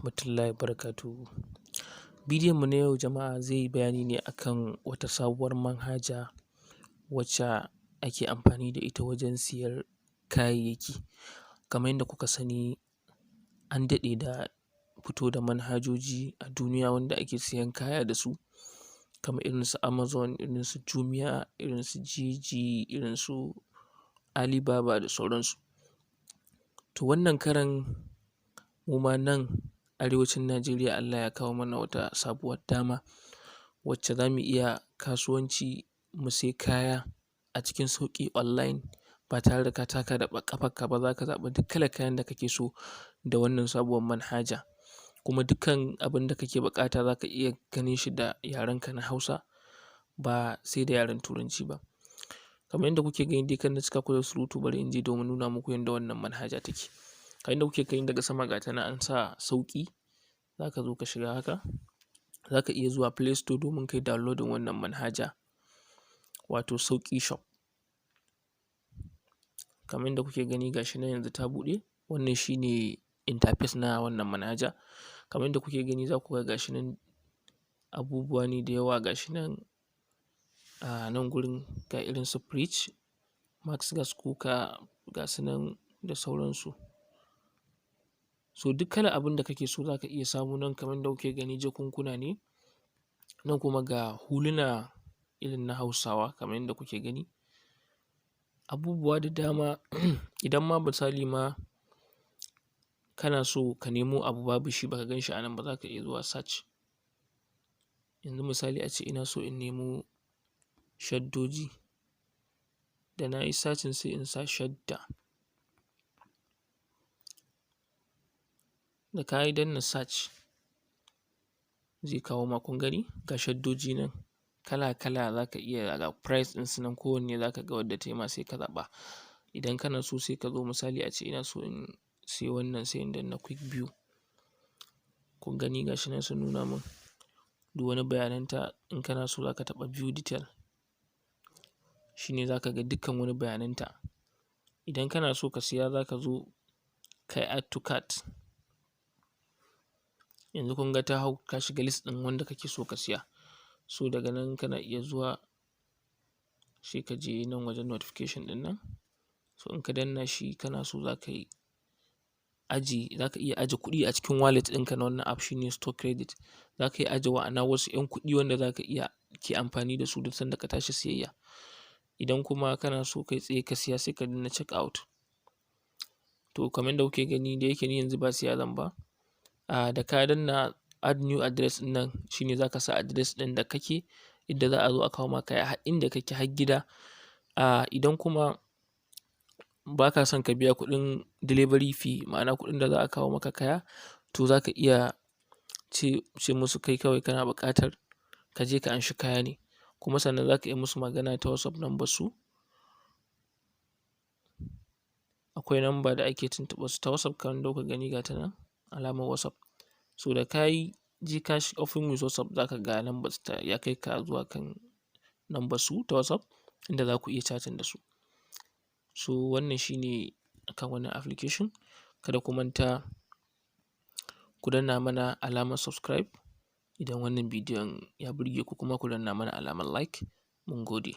Rahmatullahi wa barakatuhu. Bidiyon mu na yau, jama'a, zai yi bayani ne akan wata sabuwar manhaja wacce ake amfani da ita wajen siyar kayayyaki. Kamar yadda kuka sani, an daɗe da fito da manhajoji a duniya wanda ake siyan kaya da su, kamar irin su Amazon, irin su Jumia, irin su Jiji, irin su Alibaba da sauransu. To, wannan karan mu ma nan arewacin Najeriya Allah ya kawo mana wata sabuwar dama wacce za mu iya kasuwanci, mu sai kaya a cikin sauƙi online ba tare da ka taka da ƙafarka ba. Za ka zaɓi duk kalar kayan da kake so da wannan sabuwar manhaja. Kuma dukkan abin da kake buƙata za ka iya ganin shi da yarenka na Hausa, ba sai da yaren Turanci ba. Kamar yadda kuke gani dai, kar na cika ku da surutu, bari in je domin nuna muku yadda wannan manhaja take. Kamar yadda kuke gani, daga sama ga ta nan an sa sauƙi, za ka zo ka shiga haka, za ka iya zuwa Play Store domin kai downloading wannan manhaja, wato Sauƙi Shop. Kamar yadda kuke gani, ga shi nan yanzu ta buɗe, wannan shi ne interface na wannan manhaja. Kamar yadda kuke gani, za ku ga ga shi nan abubuwa ne da yawa, ga shi nan a nan gurin ga irin su fridge, max gas cooker, ga su nan da sauransu. So duk kalar abin da kake so za ka iya samu nan. Kamar yadda kuke gani, jakunkuna ne, nan kuma ga huluna irin na Hausawa, kamar yadda kuke gani. Abubuwa da dama, idan ma misali ma kana so ka nemo abu babu shi, ba ka gan shi a nan ba, za ka iya zuwa search. Yanzu misali a ce ina so in nemo shaddoji, da na yi searching sai in sa shadda. Da ka yi danna search zai kawo ma, kun gani, ga shaddoji nan kala kala, za ka iya ga price ɗinsu nan, kowanne za ka ga wadda ta yi ma sai ka zaɓa. Idan kana so sai ka zo, misali a ce ina so in siya wannan, sai in danna quick view. Kun gani, ga shi nan sun nuna min duk wani bayananta. In kana so za ka taɓa view detail, shi ne za ka ga dukkan wani bayananta. Idan kana so ka siya, za ka zo ka yi add to cart. Yanzu kun ga ta hau, ka shiga list ɗin wanda kake so ka siya. So daga nan kana iya zuwa sai ka je nan wajen notification ɗin nan. So in ka danna shi, kana so za ka yi aji, za ka iya aje kuɗi a cikin wallet ɗinka na wannan app, shi ne store credit. Za ka iya aje wa'ana wasu ‘yan kuɗi wanda za ka iya ke amfani da su duk sanda ka tashi siyayya. Idan kuma kana so kai tsaye ka siya, sai ka danna check out. To, kamar yadda kuke gani, da yake ni yanzu ba siya zan ba, da ka danna add new address ɗin nan, shi ne za ka sa address ɗin da kake, inda za a zo a kawo ma kaya har inda kake, har gida. Idan kuma ba ka son ka biya kuɗin delivery fee, ma'ana kuɗin da za a kawo maka kaya, to za ka iya ce musu kai kawai kana buƙatar ka je ka anshi kaya ne. Kuma sannan za ka iya musu magana ta WhatsApp number su. Akwai number da ake tuntuɓar su ta WhatsApp, kamar yadda kuka gani, ga ta nan alamar WhatsApp. So da ka yi je ka open with WhatsApp, za ka ga number su ta ya kai ka zuwa kan number su ta WhatsApp inda za ku iya chatting da su. So wannan shi ne akan wannan application. Kada ku manta ku danna mana alamar subscribe idan wannan bidiyon ya burge ku, kuma ku danna mana alamar like. Mun gode.